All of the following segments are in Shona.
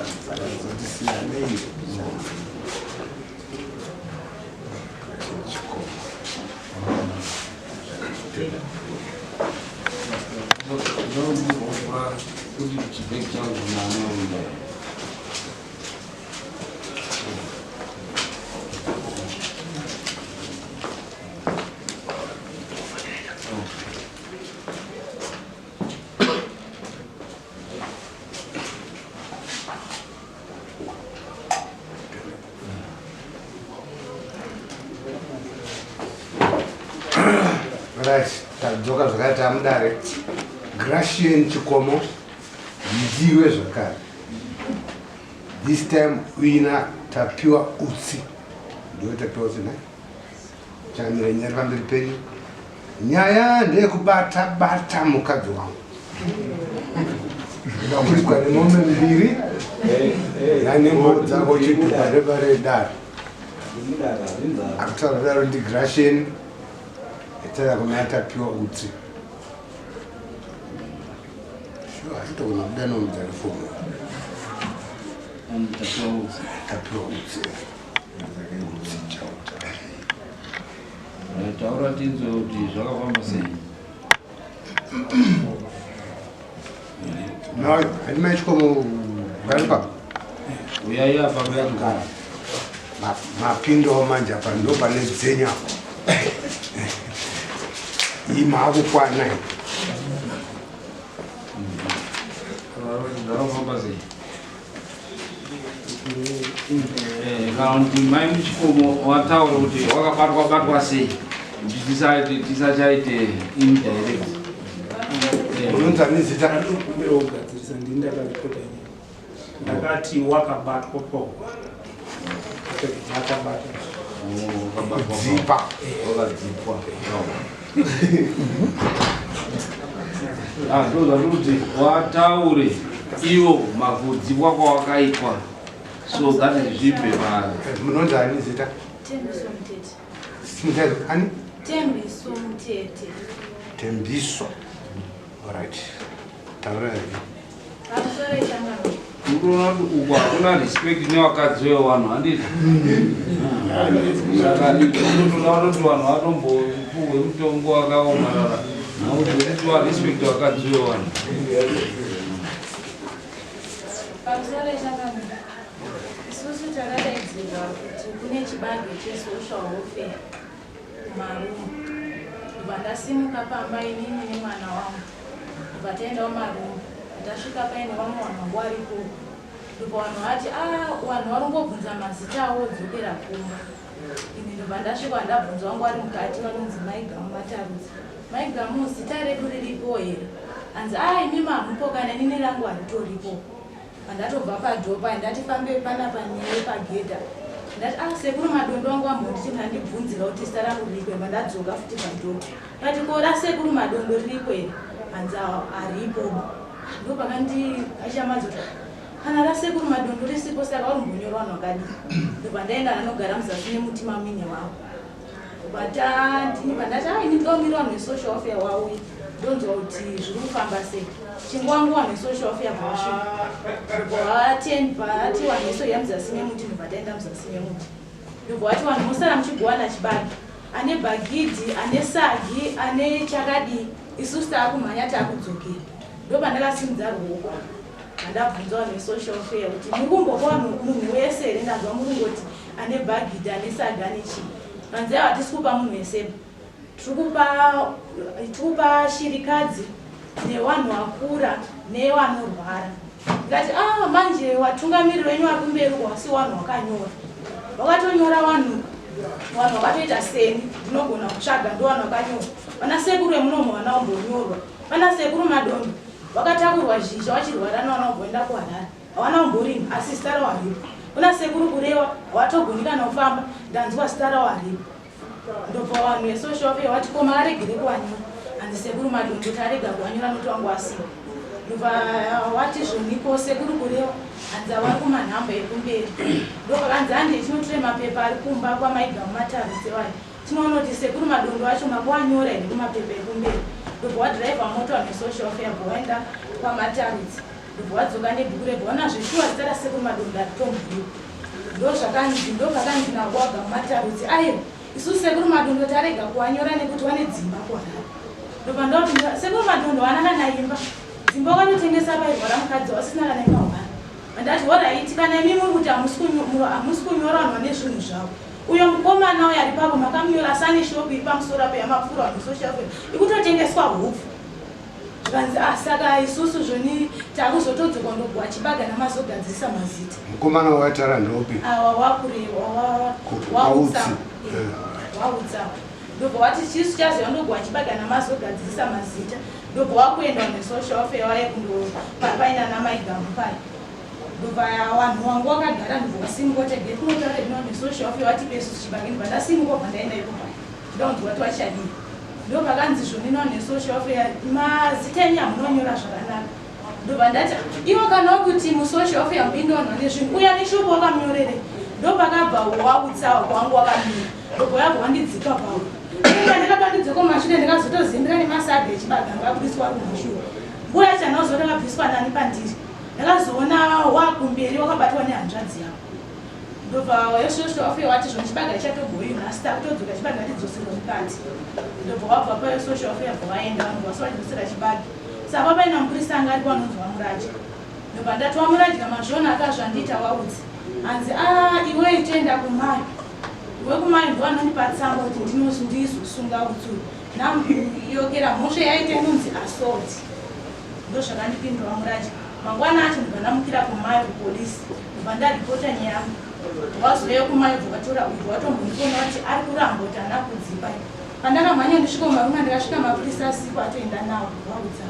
Dzakazoti siyanei. Kuti chibhegi changu naanounda. Right, tadzoka zvakare tamudare. Gracian Chikomo ndiwe zvakare. This time uina Tapiwa Utsi. Ndiwe Tapiwa Utsi ne? Changamire nyaya pamberi penyu. Nyaya ndeyekubata bata mukadzi wangu. Ndakuripwa nemombe mbiri nanembo dzako chitupa rebare dare. Akutaura kudaro ndiGratian etara kuna Tapiwa Utsi. Sure, achitogona kuda nomudza reform. Tapiwa Utsi. Utsi chauta. Taura tinzwe kuti zvakafamba sei. No, handimai chikomo garipa. Uyai apa uyai. Mapindawo manje apa ndo pane dzenya apo. Iyi maakukwana iyi. Zvakafamba sei? Kana kuti mai muchikomo wataura kuti wakabatwa batwa sei kuti tisachaite indirect. Unonzi ani zita? Ndinokumbira kugadzirisa, ndini ndakaripota nyaya. Ndakati wakabatwa pahwa. Ndakabata. Kudzipa. Wakadzipwa. Ah, ndo zvatiri kuti wataure ivo makudzipwa kwawakaitwa so that zvibve pa Munonzi ani zita? Tembiso Mutete. Mutete ani? Tembiso Mutete. Tembiso. Alright. Taura. Pamusoro echangano. Unoona kuti uku hakuna respect nevakadzi vevanhu handiti? Saka unotoona kuti vanhu vatombopuhwe mutongo wakaomarara nokuti kuti varespect vakadzi vevanhu. Pamusoro echangano. Isusu takadaidzirwa kuti kune chibage chesocial welfare kumarumu. Ndobva ndasimuka pamba inini nemwana wangu. Ndobva taenda kumarumu. Tasvika paine vamwe vanhu vangu varipo. Ndobva vanhu vati ah vanhu vari kungobvunza mazita avo vodzokera kumba. Ini ndobva ndasvika ndabvunza vangu vari mukati vanonzi Mai Gamu Matarudzi. Mai Gamu zita redu riripo here? Hanzi ah imimi hamupo kana inini rangu haritoripo. Pandatobva padhopa ndati fambe panapa newe pagedha. Ndati ah sekuru Madondo wangu wambonditi ndandibvunzira kuti zita rangu ririko here pandadzoka futi padhopa. Ndati ko rasekuru Madondo ririko here? Hanzi haripo. Ndopakandikashamadza kuti kana rasekuru Madondo risipo saka vari kumbonyora vanhu vakadii. Ndobva ndaenda ndanogara muzasi memuti mamine wavo. Ndati ah ini ndomirira vanhu vesocial welfare wauya ndonzwa kuti zviri kufamba sei. Chingwangu vanhu vesocial welfare bva vasvika. Ndobva vati vanhu vesoya muzasi memuti ndobva taenda muzasi memuti. Ndobva vati vanhu mosara muchigowana chibage. Ane bhagidhi, ane sagi, ane chakadii. Isusu taakumhanya taakudzokera. Ndopandakasimudza ruoko. Ndabvunza vanhu vesocial welfare kuti muri kumbopa vanhu munhu wese here ndanzwa muri kungoti ane bhagidhi, ane sagi, ane chii. Vanzi aiwa hatisi kupa munhu wese. Tiri kupa shirikadzi nevanhu vakura nevanorwara. Ndikati ah manje vatungamiriri venyu vari kumberi uko asi vanhu vakanyora. Vakatonyora vanhu vakatoita seni ndinogona kutsvaga ndo vanhu vakanyora. Vana sekuru vemunomu havana kumbonyorwa. Vana sekuru Madondo vakatakurwa zhizha vachirwara navana kumboenda kuHarare. Havana kumborima asi zita ravo haripo. Kuna sekuru Kurewa havatogoni kana kufamba ndanzwa zita ravo haripo. Ndobva vanhu vesocial welfare vati ko makaregere kuvanyora. Hanzi sekuru Madondo tarega kuvanyora nokuti vangu vasipo. Ndobva vati zvoniko sekuru Kurewa hanzi vari kumanhamba ekumberi. Ndopakanzi hande tinotore mapepa ari kumba kwamaigamu Matarutse vayo. Tinoona kuti sekuru Madondo acho makuvanyora here kumapepa ekumberi. Ndobva wadhiraivha mota vanhu vesocial welfare bva vaenda kwaMatarutse. Ndobva wadzoka nebhuku rebva waona zveshuwa zita rasekuru Madondo aritomubhuku. Ndozvakanzi ndopakanzi nawaga mumatarudzi aiwa isu sekuru Madondo tarega kuwanyora nekuti wane dzimba kuHarare. Ndobva ndoti sekuru Madondo wana kana imba. Dzimba wakatotengesa pairwara mukadzi wasina kana imba hwani. Ndati horaiti kana imi muri kuti hamusi kunyora vanhu vane zvinhu zvavo. Uyo mukomana uyo ari papo makamunyora asi ane shopu iri pamusoro apo yamapfuura vanhu social welfare ikutotengeswa hupfu. Zvikanzi ah saka isusu zvoni takuzotodzoka ndogwa chibaga namazogadzirisa mazita. Mukomana wawatara ndopi? Awa wakurewa wautsa. Wautsa. Ndobva wati chisu chaziva ndogwa chibaga namazogadzirisa mazita. Ndobva wakuenda nesocial welfare waye kundo paina namai Gambu pai. Ndobva vanhu wangu wakagara ndobva wasimuka kuti gate motaura ino nesocial welfare watipe isusu chibage ndobva ndasimuka ubva ndaenda ipo pai. Ndonzwa kuti wachadii. Ndopakanzi zvoni no nesocial welfare mazita enyu amunonyora zvakanaka. Ndobva ndati ivo kana kuti musocial welfare mupinde vanhu vane zvinhu uya neshopo wakamunyorere. Ndopakabva wautsawa kwangu wakamira. Ndobva wabva wandidzipa pawo. Inga ndakabandidzwa kumashure ndikazotozembera nemasaga echibaga anga abudiswa ari kumashure. Nguva yacho handina akabviswa nani pandiri. Ndakazoona wakumberi wakabatwa nehanzvadzi yako. Ndobva yososho wafuya wati zvona chibaga chatobhoyi nhasi takutodzoka chibaga tidzoserwa mukati. Ndobva wabva payososho wafuya bva waenda vanhu vasi vachidzosera chibaga. Saka paina mupurisa anga aripo anonzi waMuradya. Ndobva ndati waMuradya mazviona akazvandiita waudzi. Hanzi ah iwe toenda kumayo. Iwe kumayo ndiwo anondipa tsamba kuti ndizosunga utsi uyu. Namuyokera mhosva yaita inonzi assault. Ndozvakandipindura waMuradya. Mangwana acho ndobva ndamukira kumayo kupolice. Ndobva ndaripota nyaya yangu. Wazouya kumayo bva watora uyu watombondifona wati ari kuramba kuti haana kudzipa. Pandakamhanya ndisvika kumarume ndakasvika mapurisa asipo atoenda nawo waudza.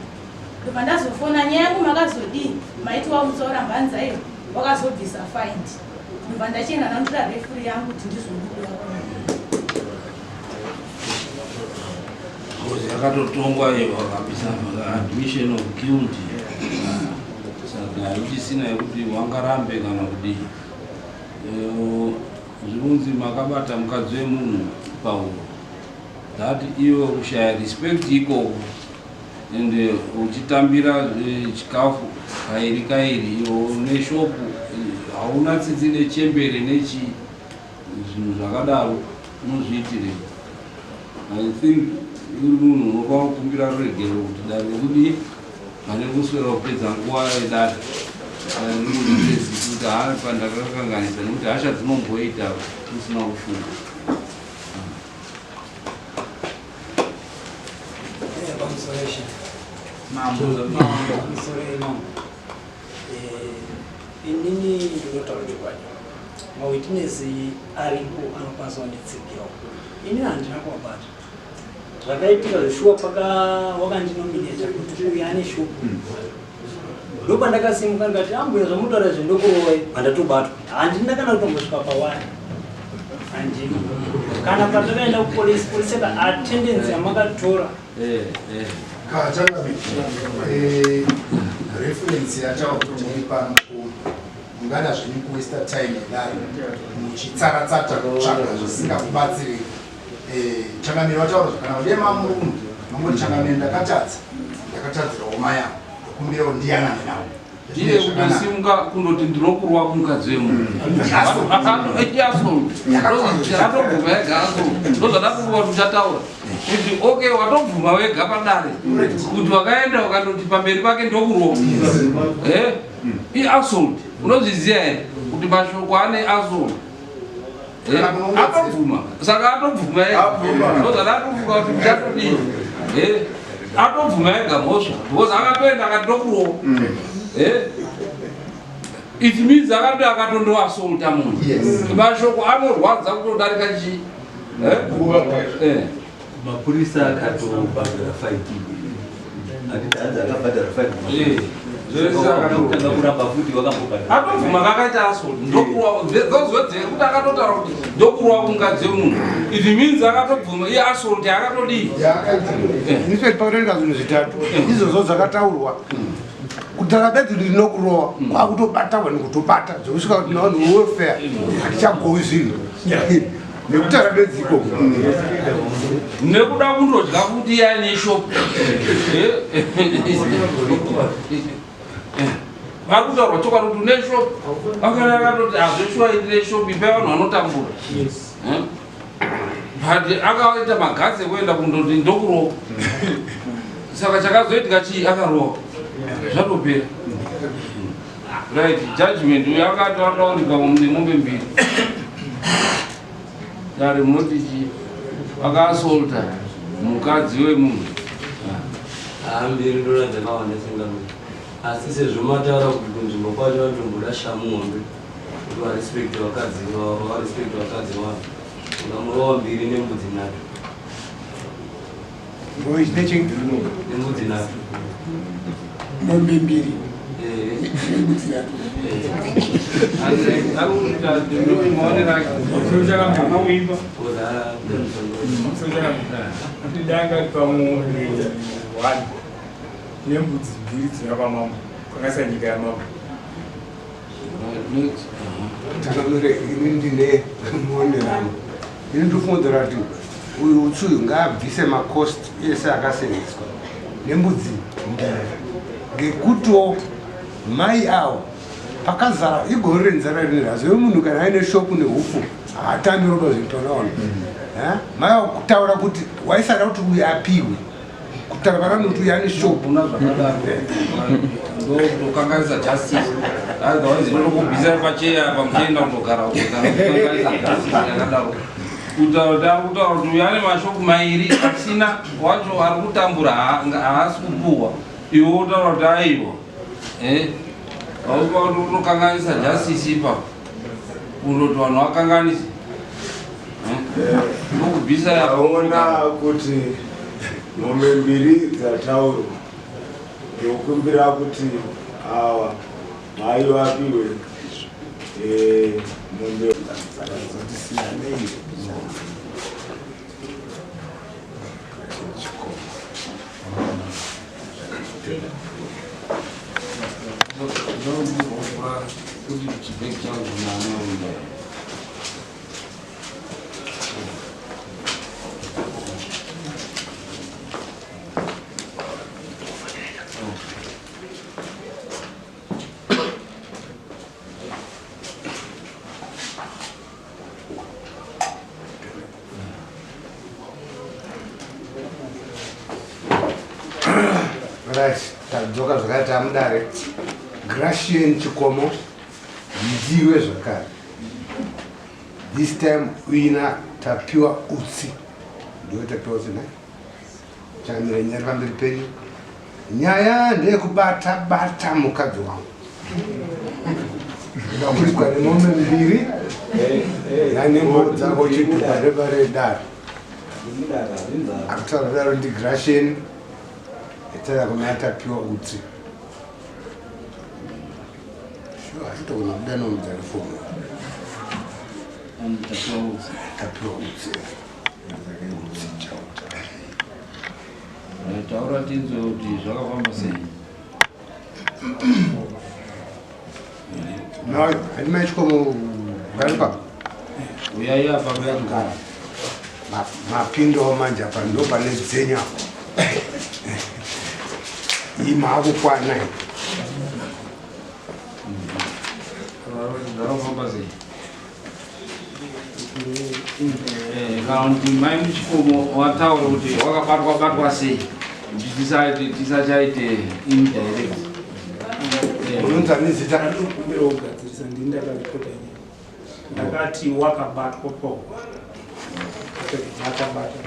Ndobva ndazofona nyaya yangu makazodii maiti waudza uramba hanzi aiwa wakazobvisa find. Ndobva ndachienda ndandotora refuri yangu kuti ndizobuda. Ngozi yakatotongwa iyo vakabvisa admission of guilt saka haichisina yekuti wangarambe kana kudii. Zvinonzi makabata mukadzi wemunhu pauro that iwe kushaya respect ikoko and uchitambira chikafu kairi kairi iwe une shopu hauna tsitsi nechembere nechii zvinhu zvakadaro unozviitirei. I think uri munhu unofanira kukumbira ruregerero kuti dare rikudii pane kuswera kupedza nguva yedare kuti haa pandakakanganisa nekuti hasha dzinomboita usina kufunga. Mambo, pamusoro mambo. Inini ndinotaura chokwadi, mawitness aripo anokwanisa kunditsigirawo. Inini handina kuwabata. Zvakaitika zveshuwa paka wakandinomineta kuti uyu ane shopu. Ndopandakasimuka ndikati ambuya zvamunotaura izvi ndokurovai pandatobatwa. Handina kana kutombosvika pawani. Handina. Kana patakaenda kupolisi, polisi yaka attendance yamakatora. Kachangamire, reference yataura kuti muri pano mungada zvenyu kuwesta time yedare muchitsaratsata kutsvaga zvisingakubatsirei. Changamire vataura zvakanaka, dai mamuri kuno mangoti changamire ndakatadza, ndakatadzirawo mai avo, ndokumbirawo ndiyanane navo. Ndiye kutosimuka kundoti ndinokurwa kumukadzi wemunhu. Atobvuma ega aso. Ndozvadakuva kuti uchataura. Kuti okay watobvuma wega padare. Kuti wakaenda ukandoti pamberi pake ndokurwa. Eh? I assault. Unozviziva here kuti mashoko ane assault. Eh? Atobvuma. Saka atobvuma ega. Ndozvadakuvuka kuti uchatodii. Eh? Atobvuma ega mhosva because akatoenda akati ndokurova. Eh? It means akati akatondoassaulta munhu. Mashoko anorwadza kutodarika chii? Eh? Eh. Mapurisa akatobhadhara fine. Handiti hanzi akabhadhara fine. Eh. Zvese akatotanga kuramba futi wakambobhadhara. Atobvuma kakaita assault. Ndokurwa those words ekuti akatotaura kuti ndokurwa kumukadzi wemunhu. It means akatobvuma iye assault akatodii? Infact pakatoita zvinhu zvitatu izvozvo zvakataurwa kutaura bedzi kuti ndinokurowa kwakutobata vanhu kutobata zvekusvika kuti navanhu welfare hatichagowi zvinhu nekutaura bedzi ikoko nekuda kundodya kuti yaine shop. Vari kutaurwa chokwadi kuti une shop. Akana akatoti hazveshuwa ndine shop ipai vanhu vanotambura. Eh? But akaita magatsi ekuenda kundoti ndokurowa. Saka chakazoitika chii akarowa. Zvatopera. Right, judgment uyo akati wakaonekwa nemombe mbiri. Dare munoti chii? Akaassaulta mukadzi wemunhu. Haa mbiri ndona dzakawanda sengamiri asi sezvo mataura kuti kunzvimbo kwacho vanotomboda shamu hombe kuti varespect vakadzi varespect vakadzi vanhu ungamurova mbiri nembudzi nhatu nembudzi nhatu mombe mbiri nembudzi nhatu. Danga pamwe one nembudzi mbiri dzinova kwamambo kwakaisa nyika yamambo. Takamire ini ndine muonerano. Ini ndinofungidzira kuti uyu utsi uyu ngaabvise macost ese akasevenzwa nembudzi mbiri ngekutiwo mai avo pakazara igore renzara rineri hazove munhu kana aine shopu nehufu haatami roba zvinhu tonaona mai avo kutaura kuti waisada kuti uyu apiwe kutaura vanani kuti uyu ane shopu Kuna zvakadaro. Ndokutokanganisa justice. Otherwise ndotokubvisai pacheya apa muchienda kundogara uko kana kukanganisa justice yakadaro. Kutaura kuti ari kutaura kuti uyu ane mashopu mairi asina wacho ari kutambura haasi kupuhwa. Iwe wotaura kuti aiwa. Eh? Hausi kuti unokanganisa justice ipapo. Kundoti vanhu vakanganise. Ndokubvisa Taona kuti mombe mbiri dzataurwa, ndokumbira kuti ava mai vapiwe mombe. Kuti chibhegi changu naanounda. Right, tadzoka zvakare tamudare. Gracian Chikomo ndiwe zvakare. This time uina Tapiwa Utsi. Ndiwe Tapiwa Utsi ne? Changamire nyaya pamberi penyu. Nyaya ndeyekubata bata mukadzi wangu. Ndakurikwa nemombe mbiri nanembo dzako chitupa rebare dare. Akutaura kudaro ndiGracian. Etara kuna Tapiwa Utsi. Sure, hatitogona kuda nomudza reform. Tapiwa Utsi. Tapiwa Utsi. Utsi chauta. Taura tinzwe kuti zvakafamba sei. No, handimai Chikomo garipa. Uyai apa uyai. Mapindawo manje apa ndo pane dzenyu apa. Iyi maakukwana iyi. Zvakafamba sei? Kana kuti mai muChikomo wataura kuti wakabatwa batwa sei kuti tisachaite indirect. Unonzi ani zita? Ndinokumbira kugadzirisa, ndini ndakaripota nyaya. Ndakati wakabatwa pahwa. Akabata.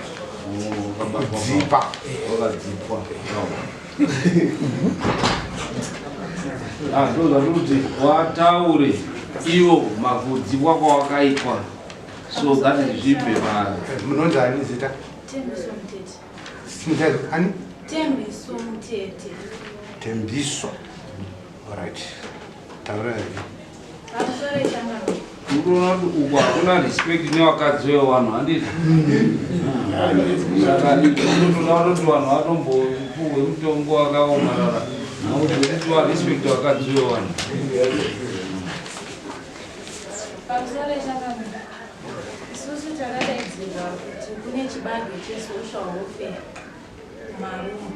Kudzipa. Wakadzipwa. Ah, ndo zvatikuti wataure ivo makudzipwa kwawakaitwa so that zvibve pa Munonzi ani zita? Tembiso Mutete. Mutete ani? Tembiso Mutete. Tembiso. Alright. Taura. Pamusoro echangano. Unoona kuti uku hakuna respect nevakadzi vevanhu handiti? Saka unotoona kuti vanhu vatombopuhwe mutongo wakaomarara nokuti kuti varespect vakadzi vevanhu. Pamusoro echangano. Isusu takadaidzirwa kuti kune chibage chesocial welfare kumarumu.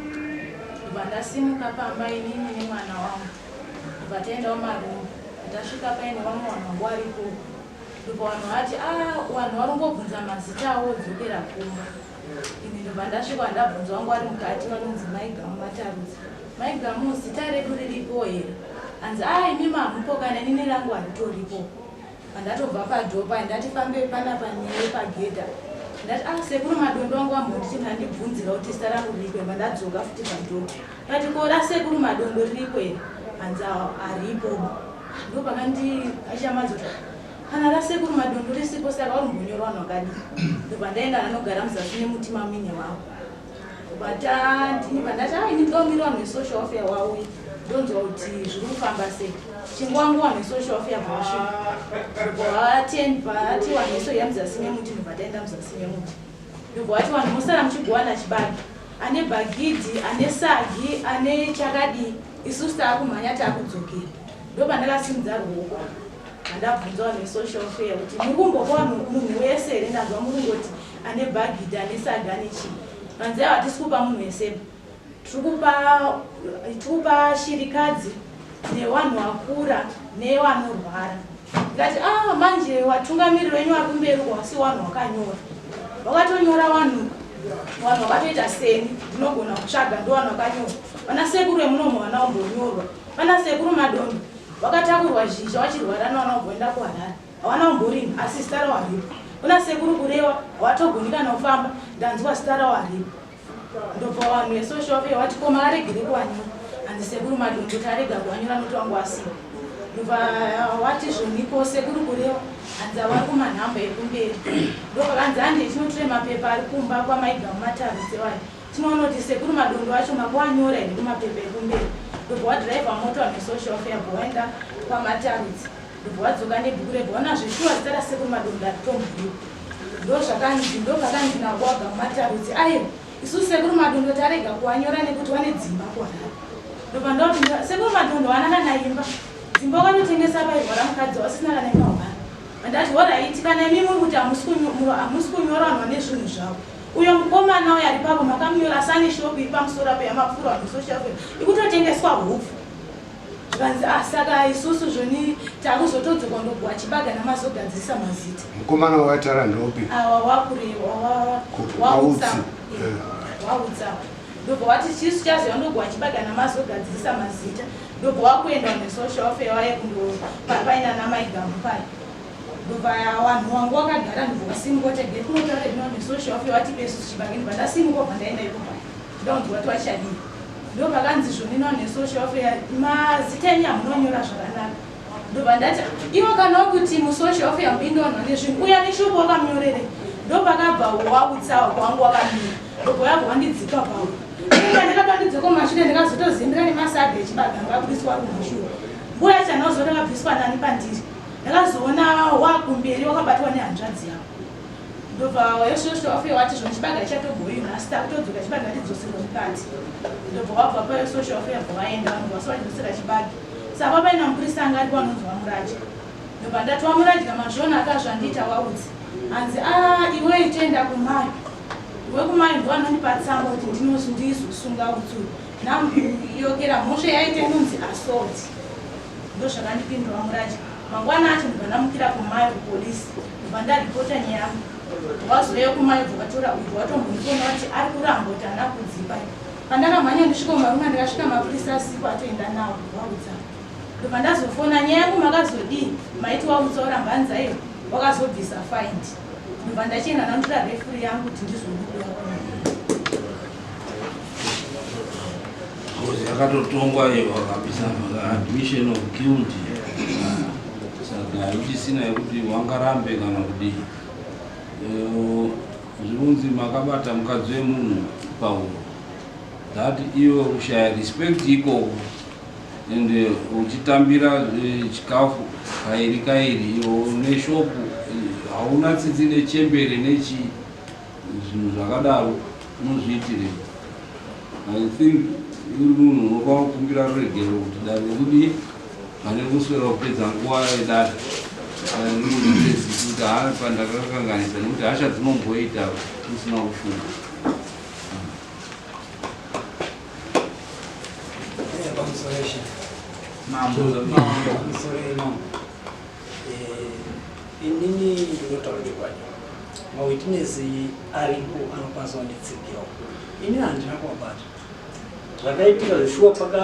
Ndobva ndasimuka pamba inini nemwana wangu. Ndobva taenda mumarumu. Tasvika paine vamwe vanhu vangu varipo. Ndobva vanhu vati ah vanhu vari kungobvunza mazita avo vodzokera kumba. Ini ndobva ndasvika ndabvunza vangu vari mukati vanonzi Mai Gamu Matarutsa. Mai Gamu zita redu riripo here? Hanzi ah imimi hamupo kana inini rangu haritoripo. Pandatobva padoor paye ndati fambe panapa newe pagedha ndati ah sekuru madondo wangu wambonditi ndandibvunzira kuti zita rangu ririko here pandadzoka futi padoor ndati ko rasekuru madondo ririko here hanzi haripo ndopakandikashamadza kuti kana rasekuru madondo risipo saka vari mbonyora vanhu vakadii ndopandaenda anogara muzasi nemuti mamine wavo Ndati ah ini ndomirira vanhu vesocial welfare wauya ndonzwa kuti zviri kufamba sei. Chinguva nguva vanhu vesocial welfare vasvika. Vati vanhu veso muzasi memuti ndobva taenda muzasi memuti. Ndobva vati vanhu mosara muchigowana chibage. Ane bhagidhi, ane sagi, ane chakadii. Isusu taakumhanya taakudzokera. Ndopandakasimudza ruoko. Ndabvunza vanhu vesocial welfare kuti muri kumbopa vanhu munhu wese here ndanzwa muri kungoti ane bhagidhi ane sagi ane chii. Panze apo hatisi kupa munhu wese. Tiri kupa shirikadzi nevanhu vakura nevanorwara. Ndikati ah manje vatungamiriri venyu vari kumberi uko asi vanhu vakanyora. Vakatonyora vanhu vanhu vakatoita seni ndinogona kutsvaga ndo vanhu vakanyora. Vana sekuru vemunomu havana kumbonyorwa. Vana sekuru Madondo vakatakurwa zhizha vachirwara nevana kumboenda kuHarare. Hawana kumborima asi zita ravo haripo. Kuna sekuru kurewa havatogoni kana kufamba ndanzwa zita ravo haripo. Ndobva vanhu vesocial welfare vati ko makaregere kuwanyora hanzi sekuru Madondo tarega kuwanyora nokuti wangu wasiwa. Ndobva wati zvoniko sekuru kurewa hanzi avari kumanhamba ekumberi. Ndopakanzi hande tinotore mapepa ari kumba kwamaigamu matarutse vayo. Tinoona kuti sekuru Madondo acho makawanyora here kumapepa ekumberi. Ndobva wadhiraivha mota vanhu vesocial welfare bva waenda kwamatarutse. Ndobva wadzoka nebhuku rebva waona zveshuwa zita rasekuru Madondo haritomburiwo. Ndozvakanzi ndopakanzi naKwaga mumatarutse aiwa isu sekuru Madondo tarega kuwanyora nekuti wane dzimba kuHarare. Ndobva ndoti sekuru Madondo haana kana imba. Dzimba wakatotengesa pairwara mukadzi wasisina kana imba hwani. Ndati horaiti kana imi muri kuti hamusi kunyora vanhu vane zvinhu zvavo. Uyo mukomana uyo ari papo makamunyora asi ane shopu iri pamusoro apo yamapfura vanhu social welfare ikutotengeswa hupfu. Zvikanzi ah saka isusu zvoni takuzotodzoka ndogwa chibaga namazogadzirisa mazita. Mukomana wawatara ndopi? Awa wakurewa wautsa. Wautsa. Ndobva wati chisu chaziva ndogwa chibaga namazogadzirisa mazita. Ndobva wakuenda nesocial welfare waye kundo paina namaigamu paye. Ndobva vanhu wangu wakagara ndobva wasimuka kuti gate kunotaura ino nesocial welfare watipe isusu chibage ndobva ndasimuka ubva ndaenda ipo paye. Ndonzwa kuti wachadii. Ndopakanzi zvoni no nesocial welfare mazita enyu amunonyora zvakanaka. Ndobva ndati ivo kana kuti musocial welfare mupinde vanhu vane zvinhu uya neshopo wakamunyorere. Ndopakabva wautsawa kwangu wakamira. Ndobva wabva wandidzipa pawo. Inga ndakabva kumashure ndakazotozembera nemasaga echibaga anga abudiswa kumashure. Nguva yacho andakazoona akabviswa nani pandiri. Ndakazoona wakumberi wakabatwa nehanzvadzi yako. Ndobva wesocial welfare wati zvoni chibaga chatobhoyi nhasi takutodzoka chibaga tidzoserwa mukati. Ndobva wabva pasocial welfare bva waenda vanhu vasi vachidzosera chibage. Saka paina mupurisa anga aripo anonzi waMuradya. Ndobva ndati waMuradya mazviona akazvandiita waudzi. Hanzi ah iwe toenda kumayo. Iwe kumayo ndiwo anondipa tsamba kuti ndizosunga utsi uyu. Yokera mhosva yaita inonzi assault. Ndozvakandipindura waMuradya. Mangwana acho ndobva ndamukira kumayo kupolisi. Ndobva ndaripota nyaya yangu. Wazouya kumayo bva vatora uyu watombondifona kuti ari kuramba kuti haana kudzipa. Pandakamhanya ndisvika mumarume ndakasvika mapurisa asipo atoenda nawo waudza. Ndobva ndazofona nyaya yangu makazodii maiti waudza uramba hanzi aiwa wakazobvisa find. Ndobva ndachienda ndandotora refuri yangu kuti ndizobuda. Ngozi yakatotongwa iyo vakabvisa admission of guilt. Saka haichisina yekuti wangarambe kana kudii. Zvinonzi makabata mukadzi wemunhu pauro. That iwe kushaya respect ikoko and uchitambira chikafu kairi kairi iwe une shopu hauna tsitsi nechembere nechii zvinhu zvakadaro unozviitirei. I think uri munhu unokwanisa kukumbira ruregerero kuti dare rikudii pane kuswera kupedza nguva yedare kuti hapa ndakakanganisa nekuti hasha dzinomboita usina kufunga. Mambo, musoro yemambo. Inini ndinotaura chokwadi, mawitness aripo anokwanisa kunditsigirawo. Inini handina kuwabata. Zvakaitika zveshuwa, paka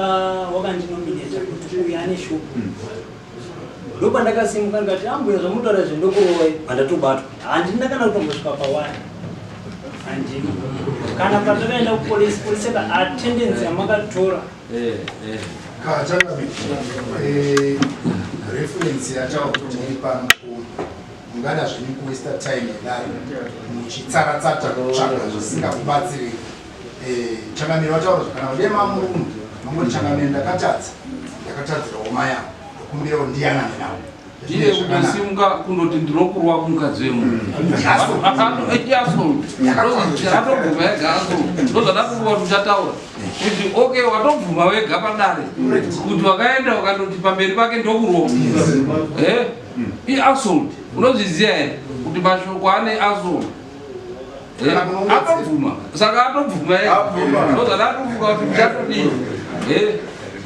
wakandinomineta kuti uyu ane shopu, ndopandakasimuka ndikati, "Ambuya, zvamutaura izvi, ndokurovai." Handatobatwa, handina kana kutombosvika pawaya, handina kana. Patakaenda kupolisi, polisi yaka attendance yamakatora. Kachangamire, reference yataura kuti muri pano mungada zvenyu kuwaster time yedare muchitsaratsata kutsvaga zvisingakubatsirei. Changamire vataura zvakanaka. Dai mamurundu mangoti, "Changamire, ndakatadza, ndakatadzirawo mai avo, ndokumbirawo ndiyanane navo." Iye kutosimuka kundoti ndinokurwa kumukadzi wemunhu, assault, atobvuma ega assault. Ndozvadakuva kuti uchataura kuti okay, watobvuma wega padare kuti wakaenda ukandoti pamberi pake ndokurwa. Iassault, unozviziva here kuti mashoko ane assault? Atobvuma, saka atobvuma ega. Ndozvadakuvuka kuti uchatodii.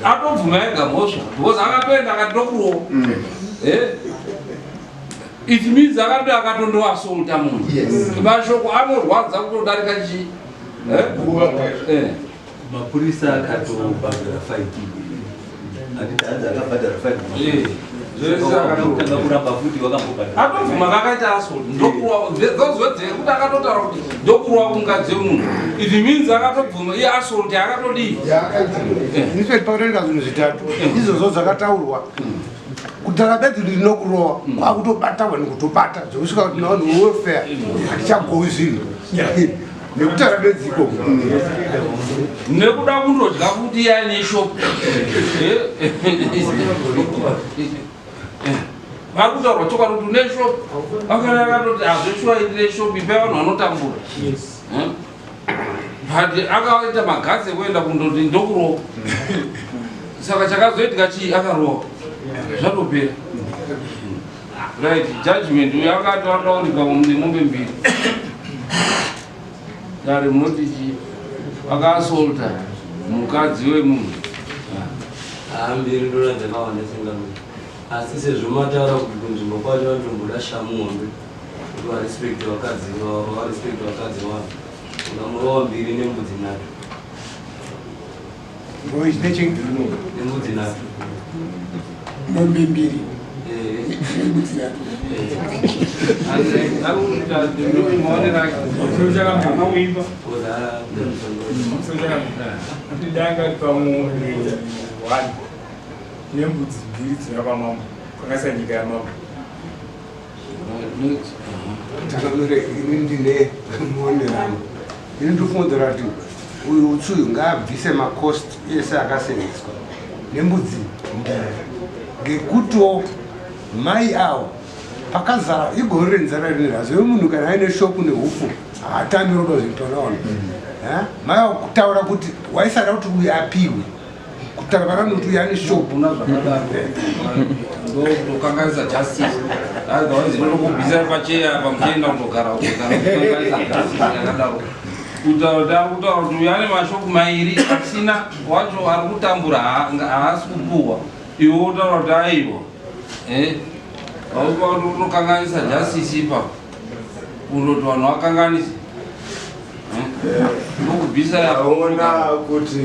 Atobvuma ega mhosva because akatoenda akati ndokurwa. It means akato akatondoassaulta munhu. Mashoko anorwadza kutodarika chii. Mapurisa akatobhadhara fine, handiti? Hanzi akabhadhara fine. Tanga kuramba futi wakambobhadhara. Atobvuma kakaita assault, ndokurwa. Those words ekuti akatotaura kuti ndokurwa kumukadzi wemunhu, it means akatobvuma iye assault akatodii. Inspector, pakatoita zvinhu zvitatu izvozvo zvakataurwa. Kutaura bedzi kuti ndinokurowa, kwakutobata vanhu, kutobata zvekusvika kuti navanhu welfare hatichagowi zvinhu nekutaura bedzi ikoko. Nekuda kundodya kuti iye aine shopu, vari kutaurwa chokwadi kuti une shopu. Akana akatoti hazveshuwa, indine shopu, ipai vanhu vanotambura. But akaita magatsi ekuenda kundoti ndokurowa. Saka chakazoitika chii? Akarowa, zvatopera. Right, judgment. Uyo akati wataurikwa nemombe mbiri. Dare, munoti chii? Akaassaulta mukadzi wemunhu. Hambiri ndona dzakawanda sengamiri, asi sezvo mataura kuti kunzvimbo kwacho vanotomboda shamu hombe kuti varespecte vakadzi, varespecte vakadzi vanhu, ungamurova mbiri nembudzi nhatu. Nembudzi nhatu. Mombe mbiri Eh. nembudzi nhatu. Maonero ake. Kudhara. Kuti danga pamwe one nembudzi mbiri dzinova pamambo kwakaisa nyika yamambo. Changamire, ini ndine muonero angu. Ini ndinofungidzira kuti uyu utsi uyu ngaabvise macost ese akasenzeswa nembudzi mbiri, ngekutiwo mai avo pakazara igore renzara rinerazo. Munhu kana aine shopu nehufu haatami roda zvinhu panaona. Mai avo kutaura kuti waisada kuti uyu apiwe, kutaura vanani kuti uyu ane shopu. Kuna zvakadaro, ndokutokanganisa justice. Otherwise ndotokubvisai pacheya apa muchienda kundogara uko. Kana kukanganisa justice yakadaro, kutaura kuti ari kutaura kuti uyu ane mashopu mairi asina wacho ari kutambura, haasi kupuhwa, iwe wotaura kuti aiwa. Aupa kuti utokanganisa justice ipapo, kundoti vanhu vakanganisa ndokubvisa. Ndaona kuti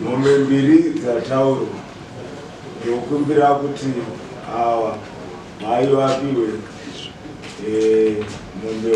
mombe mbiri dzataurwa, ndokumbira kuti ava mai vapiwe mombe.